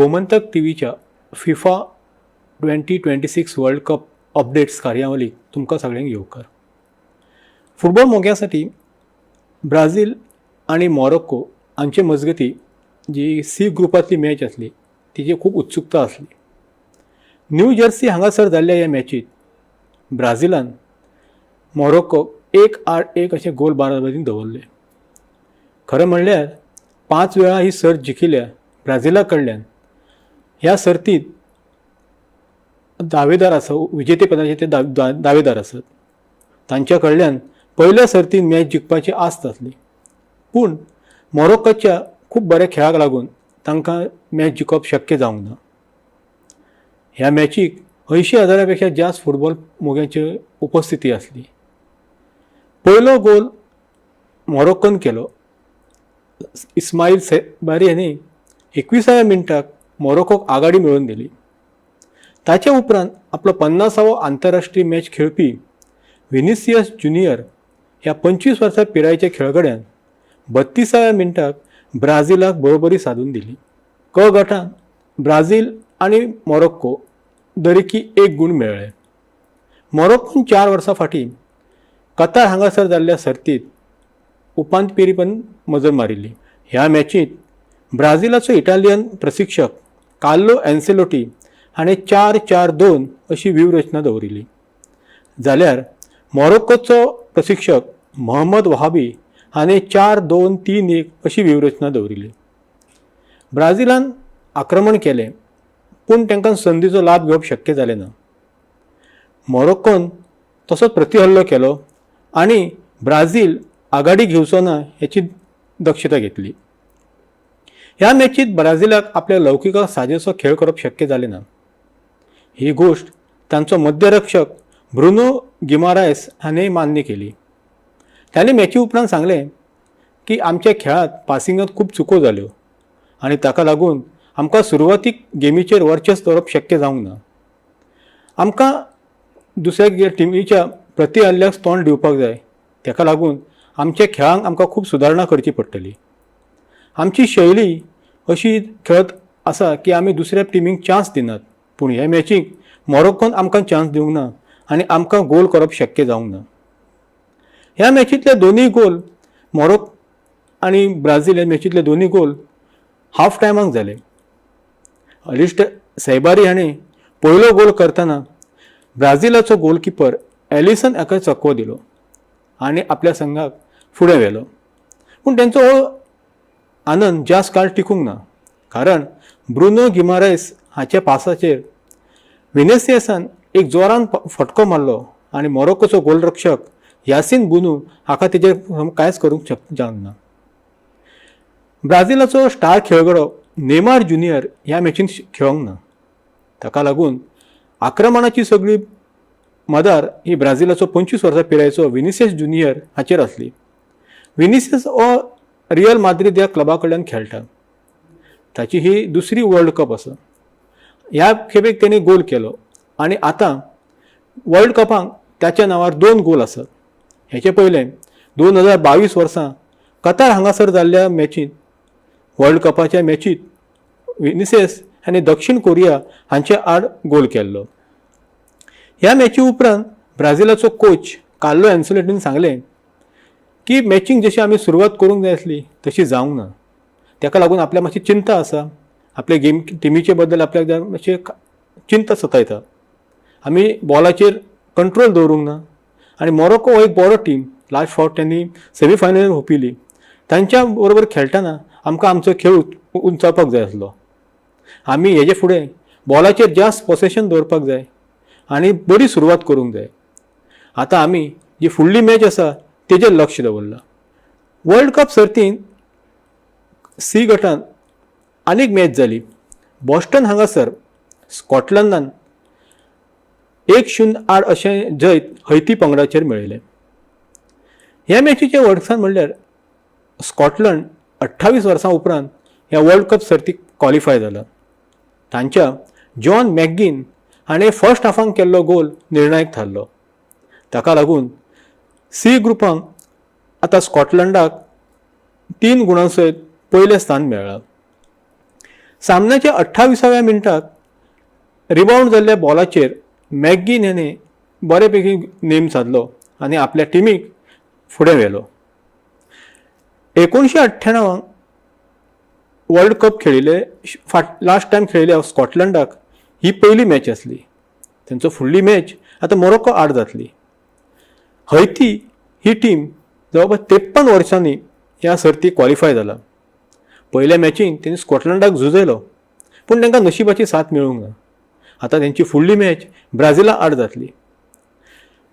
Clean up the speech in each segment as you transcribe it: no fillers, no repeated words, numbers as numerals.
गोमंतक टीव्हीच्या FIFA 2026 World Cup updates कार्यावलीक तुमकां सगळ्यांक येवकार. फुटबॉल मोग्यासाठी ब्राझील आनी मोरोक्को हांचे मजगती जी सी ग्रुपांतली मॅच आसली, तिची खूब उत्सुकता आसली. न्यू जर्सी हांगासर जाल्ल्या ह्या मॅचीत ब्राझिलान मोरोक्कोक 1-1 अशें गोल बाराबरीन दवरले. खरें म्हणल्यार पांच वेळा ही सर्त जिखिल्ल्या ब्राझिला कडल्यान ह्या सर्तीत दावेदार आसा, विजेतेपदाचे ते दावेदार आसात. तांच्या कडल्यान पयल्या सर्तीन मॅच जिखपाची आस्त आसली, पूण मोरोक्कोच्या खूब बऱ्या खेळाक लागून तांकां मॅच जिखप शक्य जावंक ना. ह्या मॅचीक 80,000 पेक्षा जास्त फुटबॉल मोग्यांची उपस्थिती आसली. पयलो गोल मोरोक्कोन केलो. इस्माईल सेबारी हांणी 21व्या मिनटाक मोरोक्कोक आघाडी मेळोवन दिली. ताचे उपरांत आपलो 50वो आंतरराष्ट्रीय मॅच खेळपी विनिसियस ज्युनियर ह्या 25 वर्सां पिरायेच्या खेळगड्यान 32व्या मिनटाक ब्राझिलाक बरोबरी सादून दिली. क गटांत ब्राझील आनी मोरोक्को दरेकी एक गूण मेळ्ळे. मोरोक्कोन 4 वर्सां फाटीं कतार हांगासर जाल्ल्या सर्तीत उपांत फेरी पर्यंत मजल मारिल्ली. ह्या मॅचींत ब्राझिलाचो इटालियन प्रशिक्षक कार्लो एन्सेलोटी हाणें 4-4-2 अशी व्यूहरचना दवरिल्ली, जाल्यार मोरोक्कोचो प्रशिक्षक मोहम्मद वहाबी हाणें 4-2-3-1 अशी व्यूहरचना दवरिल्ली. ब्राझिलान आक्रमण केलें, पूण तांकां संदीचो लाभ घेवप शक्य जालें ना. मोरोक्कोन तसोच प्रतिहल्लो केलो आनी ब्राझील आघाडी घेवचो ना हेची दक्षता घेतली. ह्या मॅचीत ब्राझिलाक आपल्या लौकिकाक साजेसो खेळ करप शक्य जालें ना. ही गोश्ट तांचो मध्यरक्षक ब्रुनो गिमारायस हाणें मान्य केली. ताणें मॅची उपरांत सांगलें की आमच्या खेळांत पासिंगांत खूब चुको जाल्यो आनी ताका लागून आमकां सुरवातीक गेमीचेर वर्चस्व दवरप शक्य जावंक ना. आमकां दुसऱ्या टिमीच्या प्रती हल्ल्याक तोंड दिवपाक जाय. ताका लागून आमच्या खेळांक आमकां खूब सुदारणा करची पडटली. आमची शैली अशी खेळत आसा की आमी दुसऱ्या टिमीक चान्स दिनात, पूण हे मॅचीक मोरोक्कोन आमकां चान्स दिवंक ना आनी आमकां गोल करप शक्य जावंक ना. ह्या मॅचींतले दोनूय गोल, मोरोक आनी ब्राझील ह्या मॅचींतले दोनूय गोल हाफ टायमाक जाले. अलिस्ट सैबारी हाणें पयलो गोल करतना ब्राझिलाचो गोलकिपर एलिसन हाका चकवो दिलो आनी आपल्या संघाक फुडें व्हेलो. पूण तेंचो हो आनंद जास्त काळ टिकूंक ना, कारण ब्रुनो गिमारेस हाच्या पासाचेर विनेसियसान एक जोरान फटको मारलो आनी मोरोक्कोचो गोलरक्षक यासिन बुनू हाका तेजेर कांयच करूंक जावंक ना. ब्राझिलाचो स्टार खेळगडो नेमार ज्युनियर ह्या मॅचीन खेळोंक ना. ताका लागून आक्रमणाची सगळी मदार ही ब्राझिलाचो 25 वर्सां पिरायेचो विनिसियस ज्युनियर हाचेर आसली. विनिसियस हो रियल माद्रीद ह्या क्लबा कडल्यान खेळटा. ताची ही दुसरी वर्ल्ड कप आसा. ह्या खेपेक तेणी गोल केलो आनी आतां वर्ल्ड कपाक ताच्या नांवार दोन गोल आसात. हेचे पयलें 2022 वर्सां कतार हांगासर जाल्ल्या मॅचींत, वर्ल्ड कपाच्या मॅचींत विनिसियस आनी दक्षिण कोरिया हांचे आड गोल केल्लो. ह्या मॅची उपरांत ब्राझिलाचो कोच कार्लो एन्सेलोटीन सांगलें की मॅचींक जशी आमी सुरवात करूंक जाय आसली तशी जावंक ना. ताका लागून आपल्याक मातशी चिंता आसा. आपल्या गेम टिमीचे बद्दल आपल्याक मातशी चिंता सतायता. आमी बॉलाचेर कंट्रोल दवरूंक ना आनी मोरोक्को हो एक बरो टीम. लास्ट फावट त्यांनी सेमी फायनल हुपिल्ली. तांच्या बरोबर खेळटना आमकां आमचो खेळ उंचावपाक जाय आसलो. आमी हेजे फुडें बॉलाचेर जास्त पोसेशन दवरपाक जाय आनी बरी सुरवात करूंक जाय. आतां आमी जी फुडली मॅच आसा तेजेर लक्ष दवरलां. वर्ल्ड कप सर्तींत सी गटांत आनीक मॅच जाली. बॉस्टन हांगासर स्कॉटलंडान 1-0 आड अशें जैत हैती पंगडाचेर मेळयलें. ह्या मॅचीचें व्हडसाण म्हणल्यार स्कॉटलंड 28 वर्सां उपरांत ह्या वर्ल्ड कप सर्तीक क्वॉलिफाय जाला. तांच्या जॉन मॅगीन हाणें फर्स्ट हाफाक केल्लो गोल निर्णायक थारलो. ताका लागून सी ग्रुपांक आतां स्कॉटलंडाक 3 गुणां सयत पयलें स्थान मेळ्ळां. सामन्याच्या 28व्या मिनटाक रिबावंड जाल्ल्या बॉलाचेर मॅगीन हेणे बरे पैकी नेम सादलो आनी आपल्या टिमीक फुडें व्हेलो. 1998 वर्ल्ड कप खेळिल्ले फाट लास्ट टायम खेळिल्ले स्कॉटलंडाक ही पयली मॅच आसली. तेंचो फुडली मॅच आतां मोरोक्को आड जातली. हैती ही टीम जवळपास 53 वर्सांनी ह्या सर्तीक क्वॉलिफाय जाला. पयल्या मॅचीन तेणी स्कॉटलंडाक झुजयलो, पूण तांकां नशिबाची साथ मेळूंक ना. आतां तेंची फुडली मॅच ब्राझिला आड जातली.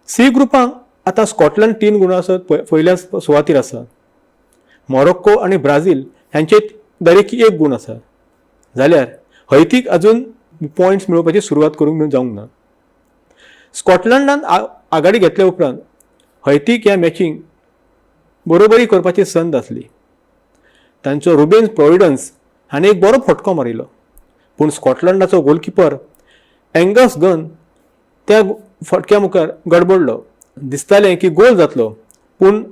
सी ग्रुपांक आतां स्कॉटलंड 3 गुणां सयत पयल्या सुवातीर आसा. मोरोक्को आनी ब्राझील ह्यांचे दरेकी 1 गूण आसा, जाल्यार हैतीक अजून पॉयंट्स मेळोवपाची सुरवात करूंक जावंक ना. स्कॉटलंडान आघाडी घेतल्या उपरांत हैतीक ह्या मॅचींक बरोबरी करपाची संद आसली. तांचो रुबेन प्रोविडन्स हाणें एक बरो फटको मारिल्लो, पूण स्कॉटलंडाचो गोलकिपर एंगस गन त्या फटक्या मुखार गडबडलो. दिसतालें की गोल जातलो, पूण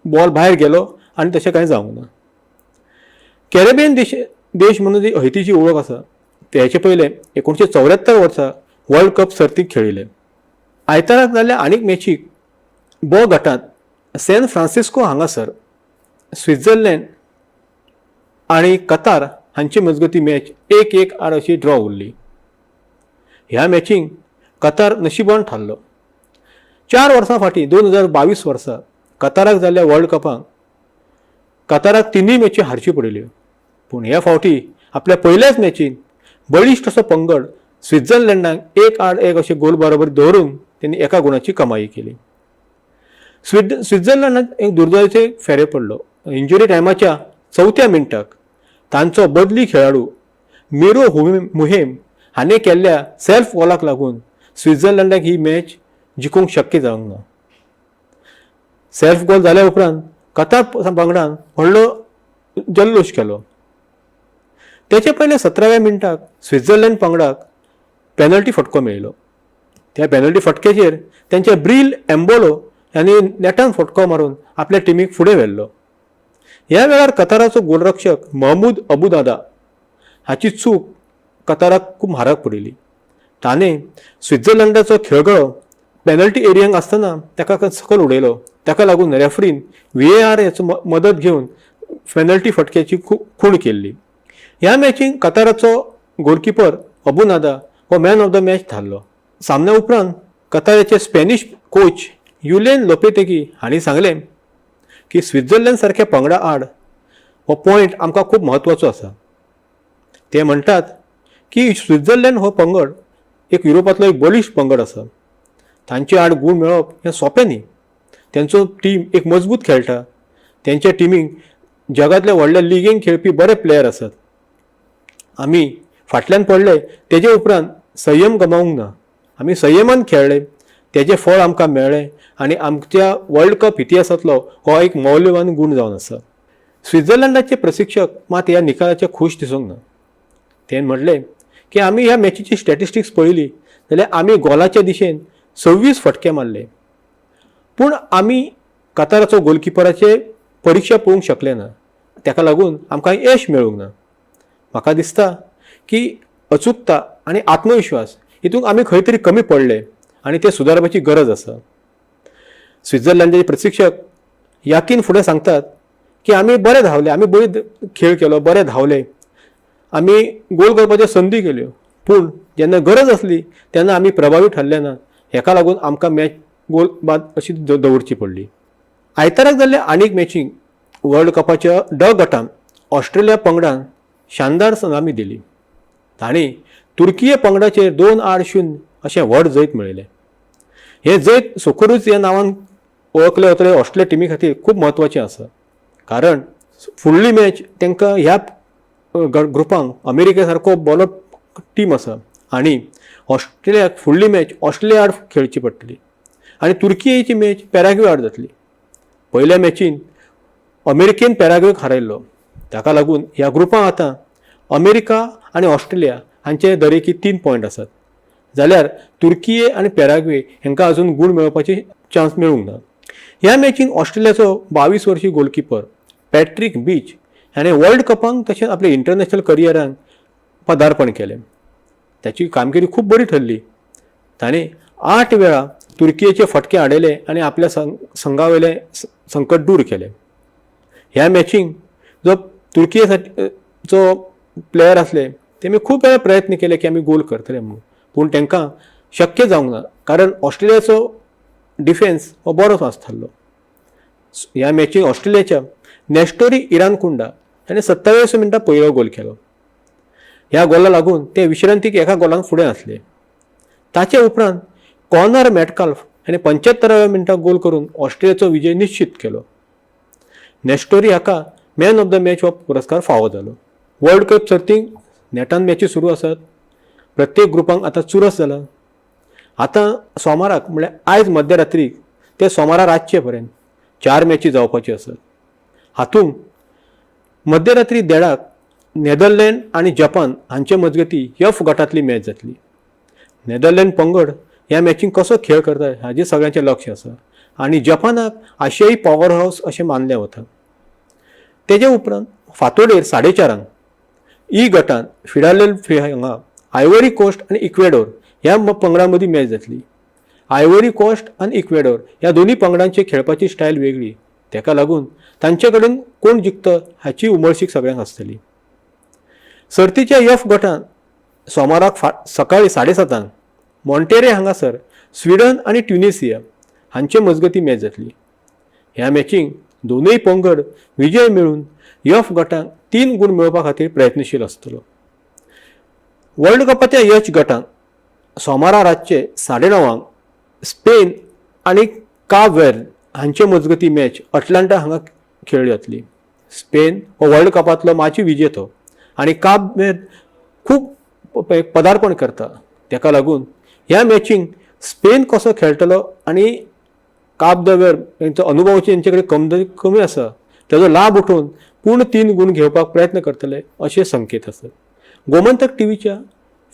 बॉल भायर गेलो आनी तशें कांय जावंक ना. कॅरेबियन देश म्हणून जी हैतीची वळख आसा, तेचे पयलें 1974 वर्सा वर्ल्ड कप सर्तीक खेळिल्ले. आयताराक जाल्ल्या आनीक मॅचीक ब गटांत सॅन फ्रांसिस्को हांगासर स्वित्झर्लंड आनी कतार हांचे मजगती मॅच 1-1 आड अशी ड्रॉ उरली. ह्या मॅचींक कतार नशिबान थारलो. 4 वर्सां फाटीं 2022 वर्सा कताराक जाल्ल्या वर्ल्ड कपाक कताराक 3 मॅची हारच्यो पडिल्ल्यो, पूण ह्या फावटी आपल्या पयल्याच मॅचीन बळिश्ट असो पंगड स्वित्झर्लंडाक 1-1 अशे गोल बरोबर दवरून तेणी 1 गुणाची कमाई केली. स्वित्झर्लंडाक एक दुर्दैवाचे फेरे पडलो. इंजुरी टायमाच्या 4थ्या मिनटाक तांचो बदली खेळाडू मिरो मुहेम हाणें केल्ल्या सेल्फ गोलाक लागून स्वित्झर्लंडाक ही मॅच जिखूंक शक्य जावंक ना. सेल्फ गोल जाल्या उपरांत कतार पंगडान व्हडलो जल्लोश केलो. तेचे पयले 17व्या मिनटाक स्वित्झर्लंड पंगडाक पेनल्टी फटको मेळिल्लो. त्या पेनल्टी फटक्याचेर तेंचे ब्रिल एम्बोलो हांणी नेटान फटको मारून आपल्या टिमीक फुडें व्हेल्लो. ह्या वेळार कताराचो गोलरक्षक महमूद अबुदादा हाची चूक कताराक खूब म्हारग पडिल्ली. ताणें स्वित्झर्लंडाचो खेळगडो पेनल्टी एरियांक आसतना ताका सकयल उडयलो. ताका लागून रेफ्रीन VAR हाचो मदत घेवन पेनल्टी फटक्याची खूण केल्ली. ह्या मॅचींत कताराचो गोलकिपर अबुनादा हो मॅन ऑफ the match थारलो. सामन्या उपरांत कताराचे स्पॅनिश कोच युलेन लोपेतेगी हांणी सांगलें की स्वित्झर्लंड सारक्या पंगडा आड हो पॉयंट आमकां खूब म्हत्वाचो आसा. ते म्हणटात की स्वित्झर्लंड हो पंगड एक युरोपांतलो एक बळिश्ट पंगड आसा. तांचे आड गूण मेळप हें सोंपें न्ही. तेंचो टीम एक मजबूत खेळटा. तेंच्या टिमीक जगांतल्या व्हडल्या लिगेंत खेळपी बरे प्लेयर आसात. आमी फाटल्यान पडले तेजे उपरांत संयम गमावंक ना. आमी संयमान खेळ्ळे, तेजें फळ आमकां मेळ्ळें आनी आमच्या वर्ल्ड कप इतिहासांतलो हो एक मौल्यवान गूण जावन आसा. स्वित्झर्लंडाचे प्रशिक्षक मात ह्या निकालाचे खूश दिसूंक ना. तेणें म्हणलें की आमी ह्या मॅचीची स्टॅटिस्टिक्स पळयली जाल्यार आमी गोलाच्या दिशेन 26 फटके मारले, पूण आमी कताराचो गोलकिपराचे परिक्षा पळोवंक शकले ना. ताका लागून आमकां यश मेळूंक ना. म्हाका दिसता की अचूकता आनी आत्मविश्वास हितूंत आमी खंय तरी कमी पडले आनी तें सुदारपाची गरज आसा. स्वित्झर्लंडाचे प्रशिक्षक याकीन फुडें सांगतात की आमी बरे धांवले, आमी बरी खेळ केलो, बरे धांवले, आमी गोल करपाच्यो संदी केल्यो, पूण जेन्ना गरज आसली तेन्ना आमी प्रभावी ठरले ना. हेका लागून आमकां मॅच गोल बाद अशी दवरची पडली. आयताराक जाल्ल्या आनीक मॅचींक वर्ल्ड कपाच्या ड गटांत ऑस्ट्रेलिया पंगडान शानदार सलामी दिली. तांणी तुर्कीय पंगडाचेर 2-0 अशें व्हड जैत मेळयलें. हें जैत सोकरूच ह्या नांवान वळखले वतले ऑस्ट्रेलिया टिमी खातीर खूब म्हत्वाचें आसा, कारण फुडली मॅच तांकां ह्या ग्रुपांक अमेरिके सारको बरो टीम आसा आनी ऑस्ट्रेलियाक फुडली मॅच ऑस्ट्रेलिया आड खेळची पडटली आनी तुर्कियेची मॅच पॅराग्वे आड जातली. पयल्या मॅचीन अमेरिकेन पॅराग्वेक हारयल्लो. ताका लागून ह्या ग्रुपांत आतां अमेरिका आनी ऑस्ट्रेलिया हांचे दरेकी 3 पॉयंट आसात, जाल्यार तुर्किये आनी पॅराग्वे हांकां अजून गूण मेळोवपाची चान्स मेळूंक ना. ह्या मॅचीन ऑस्ट्रेलियाचो 22 वर्सी गोलकिपर पॅट्रीक बीच हाणें वर्ल्ड कपांक तशेंच आपल्या इंटरनॅशनल करियरान पदार्पण केलें. ताची कामगिरी खूब बरी ठरली. ताणें 8 वेळा तुर्कियेचे फटके आडयले आनी आपल्या संघा वयलें संकट दूर केलें. ह्या मॅचींक जो तुर्किये जो प्लेयर आसले तेमी खूब वेळा प्रयत्न केले की आमी गोल करतले म्हणून, पूण तांकां शक्य जावंक ना, कारण ऑस्ट्रेलियाचो डिफेन्स हो बरो आसतालो. ह्या मॅचीक ऑस्ट्रेलियाच्या नेस्टोरी इरानकुंडा हाणें 27 मिनटां पयलो गोल केलो. ह्या गोला लागून ते विश्रांतीक एका गोलान फुडें आसले. ताचे उपरांत कॉनर मॅटकाल्फ हाणें 75व्या मिनटाक गोल करून ऑस्ट्रेलियाचो विजय निश्चित केलो. नेस्टोरी हाका मॅन ऑफ the match हो पुरस्कार फावो जालो. वर्ल्ड कप सर्तींक नेटान मॅची सुरू आसात. प्रत्येक ग्रुपांक आतां चुरस जाला. आतां सोमाराक म्हणल्यार आयज मध्यरात्री ते सोमारा रातचे पर्यंत 4 मॅची जावपाच्यो आसात. हातूंत मध्यरात्री 1:30 नेदरलँड आनी जपान हांचे मजगती यफ गटांतली मॅच जातली. नेदरलँड पंगड ह्या मॅचींत कसो खेळ करता हाजेर सगळ्यांचें लक्ष आसा आनी जपानाक आशियाई पॉवर हावस अशें मानलें वता. तेजे उपरांत फांतोडेर 4:30 ई गटांत फिलाडेल्फिया हांगा आयवरी कोस्ट आनी इक्वेडोर ह्या पंगडां मदीं मॅच जातली. आयवरी कोस्ट आनी इक्वेडोर ह्या दोनूय पंगडांची खेळपाची स्टायल वेगळी, ताका लागून तांचे कडेन कोण जिखता हाची उमळशीक सगळ्यांक आसतली. सर्तीच्या यफ गटांत सोमाराक सकाळी 7:30 मॉन्टेरे हांगासर स्विडन आनी ट्युनिसिया हांचे मजगती मॅच जातली. ह्या मॅचींक दोनूय पंगड विजय मेळून यफ गटांत 3 गूण मेळोवपा खातीर प्रयत्नशील आसतलो. वर्ल्ड कपाच्या यच गटांत सोमारा रातचे 9:30 स्पेन आनी काब वेर्द हांचे मजगती मॅच अटलांटा हांगा खेळ्ळी जातली. स्पेन हो वर्ल्ड कपांतलो माजी विजेतो आनी काब वेर्द खूब पदार्पण करता, ताका लागून ह्या मॅचींक स्पेन कसो खेळटलो आनी काब the वेर्द तेंचो अनुभवाची तेंचे कडेन कमी आसा, तेजो लाभ उठोवन पूर्ण 3 गूण घेवपाक प्रयत्न करतले अशे संकेत आसात. गोमंतक टीव्हीच्या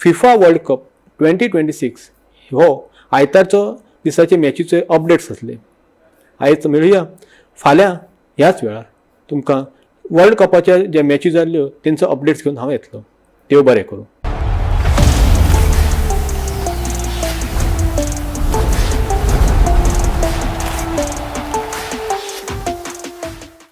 फिफा वर्ल्ड कप 2026 हो आयतारचो दिसाचे मॅचीचे अपडेट्स आसले. आयज मेळुया फाल्यां ह्याच वेळार. तुमकां वर्ल्ड कपाच्या जे मॅची जाल्ल्यो तेंचो अपडेट्स घेवन हांव येतलो. देव बरें करूं.